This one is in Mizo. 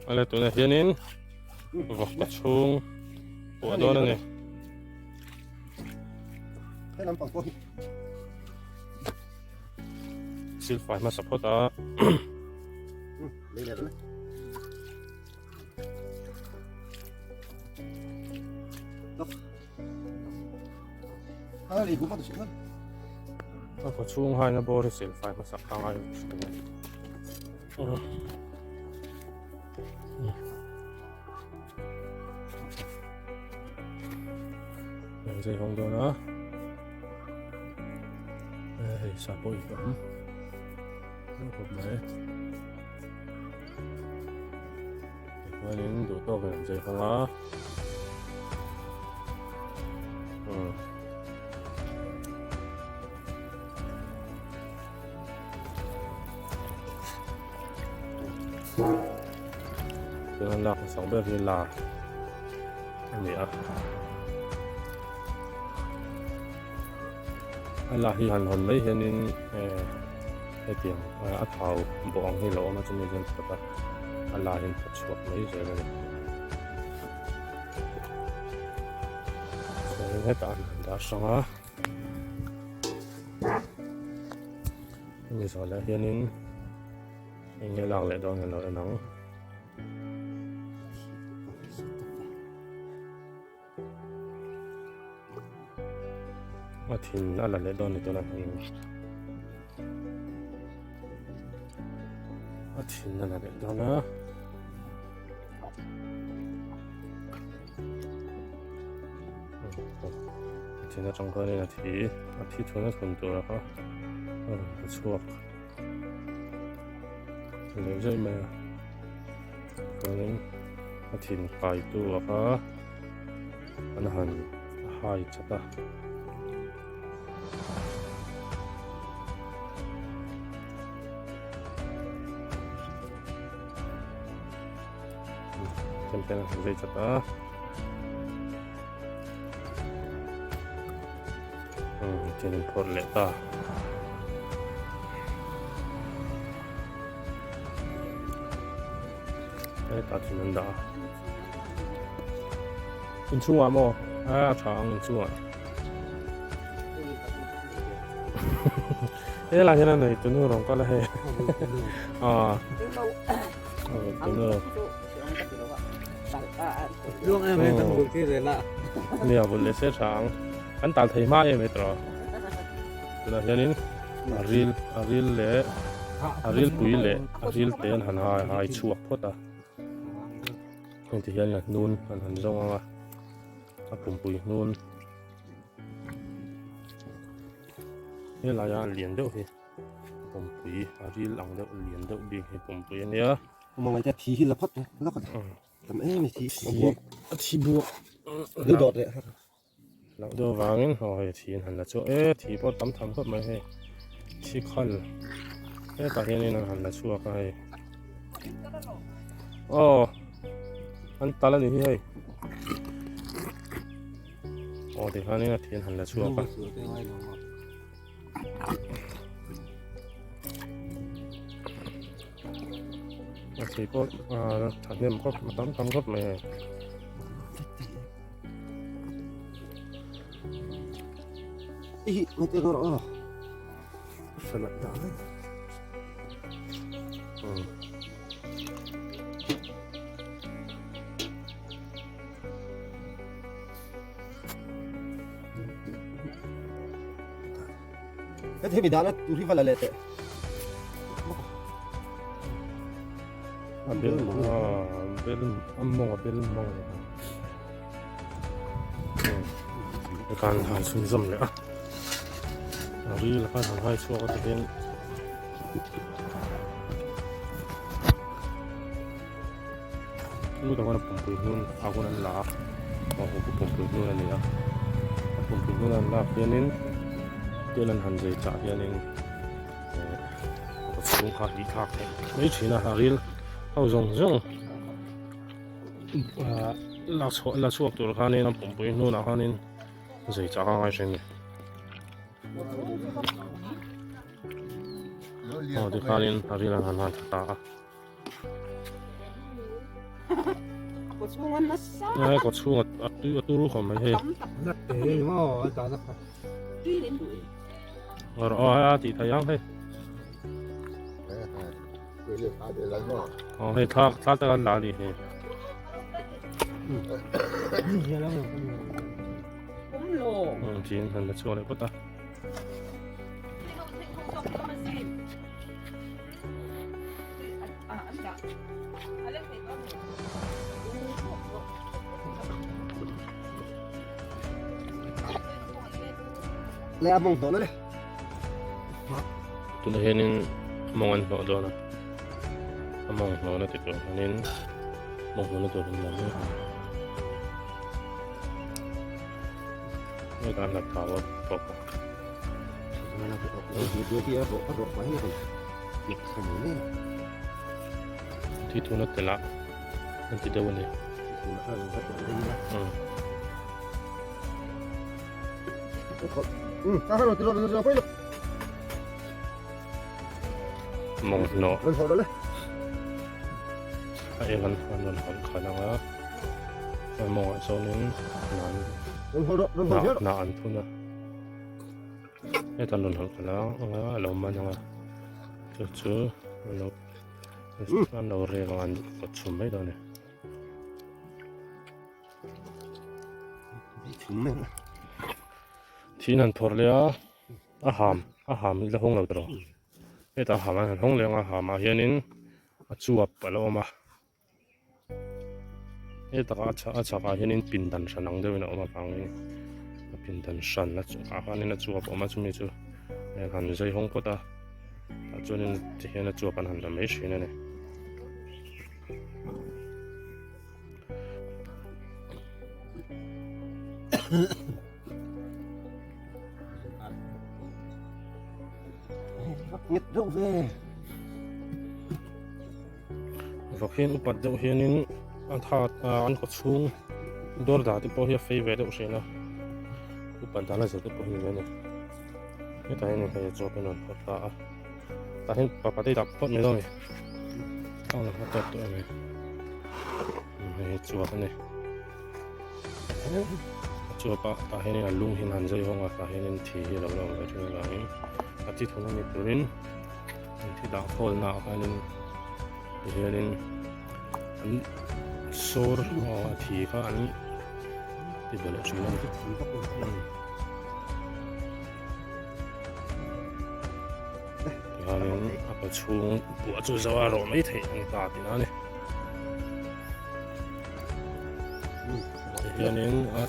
Ale tunah hianin vawkpa chhung puah dawn a ni. Silfai hmasa phawt a. A kaw chhung haina bawr hi silfai hmasa kha ngai Ang zai hawng dawn a hei sa pawh i awm khawp mai Chuanin duh tawkin an chei hawng a. Chuan lak hmasak ber hi la a ni a. A la hi han hawn mai hianin hetiang a thau bawh ang hi lo awm a chumi chuan phawt a a la hian phawt chhuak mai zel a ni. Chuanin hetah an han dah hrang a hemi zawh leh hianin eng nge lak leh dawn alo en ang. A thin a la leh dawn ni tawh hian a thin a la leh dawn a a thin atang khanin a thi a thi thun a thun tur a kha a rawn la chhuak leh zeuh mai a chuanin a thin kaitu a kha an han hai chat a. Chemte an han zai chat a. Tin an phawrh leh ta. Hetah thin an dah a. Inchhungah maw? A tha ang inchhungah. Helai hian a nei tunu rawn kal a hei. Aw. Tunu. Nia bul leh se tha ang. An tal thei hma em e tawh. Tunah hianin a ril a ril leh a ril pui leh a ril te an han hai hai chhuak phawt a heng ti hian a hnun an han zawng ang a a pumpui hnun helaia lian deuh hi pumpui a ril ang deuh lian deuh bik hi pumpui a nia. Thi hi la phawt la phawt tam em thi a thi buak lu dawt leh Loh deuh avangin aw hei thi an han la chhuak e thi pawh tam tham khawp mai hei thi khal hetah hianin an han la chhuak a hei aw an tal a ni hi hei aw tikhanin a thi an han la chhuak a. A thi pawh thahnem khawp a tam tam khawp mai hei. Ih, mai te rawh aw. Salat dah mai. Cái thế bị đá nó tụi vào là lệ tệ. A bel a bel a mawng a bel mawng a kan han chhunzawm leh a a ril khan han hai chhuak a ti hian Chu takah pumpui hnun a hun an la a, aw hu pumpui hnun a ni a, a pumpui hnun an lak hianin tel an han zei chah hianin eh a chhung kha a thlak theih mai thin a, a ril ho zawng zawng ah la chhuah la chhuak tur khanin a pumpui hnunah khanin zei chah a ngai thin a ni. Aw tikhanin a ril an han han tha ta a. Ngai kaw chhung a tui a turu khawp mai hei. Aw a tih theih ang hei. Aw hei thla thla tak an la a nih hi. Tiin han la chhuak leh phawt a. Tunah hianin mawng an hnawh dawn a a mawng hnawhna ti tur hianin mawng hnawhna tur an lam mek a hetah an la thau a bawk a. Thi thuna tel a an ti deuh a ni. Mawng hnawh a eng an rawn hawlh khalh ang a a mawngah chuanin hnah an phun a. Heta rawn hawlh khalh ang a a lo man ang a chu chu an lo an lo rek ang a an kawt chhum mai dawn a ni. Thing han phawrh leh a a ham a ham hi la hawng lo tawh hetah a ham an han hawng leh ang a ham ah hianin a chuap a lo awm a hetak a a chhakah hianin pindan hran ang deuhin a awm avangin a pindan hran a ah khanin a chuap a awm a chumi chu han zai hawng phawt a tah chuanin tihian a chuap an han la mai thin a ni. Vawk hian upat deuh hianin a tha an kaw chhung dawr dah te pawh hi a fei ve deuh thin a upat dan a zir te pawh hi ni ve a ni hetah hian hei chaw te rawn phawrh ta a tah hian pa pate dah phawt mai dawn a ni a rawn hma tawk tawh a ni hei chuap a ni a chuap a tah hianin a lung hi an han zai hawng a tah hianin thi hi a lo la awm ve thin avangin a thi thawm a ni turin an thi dah khawlna ah khanin tihianin an sawr a thi kha an ti belh thin a ni. Tihianin a kaw chhung buah chu zo a rawh mai theih a ni ta tihna a ni. Tihianin a.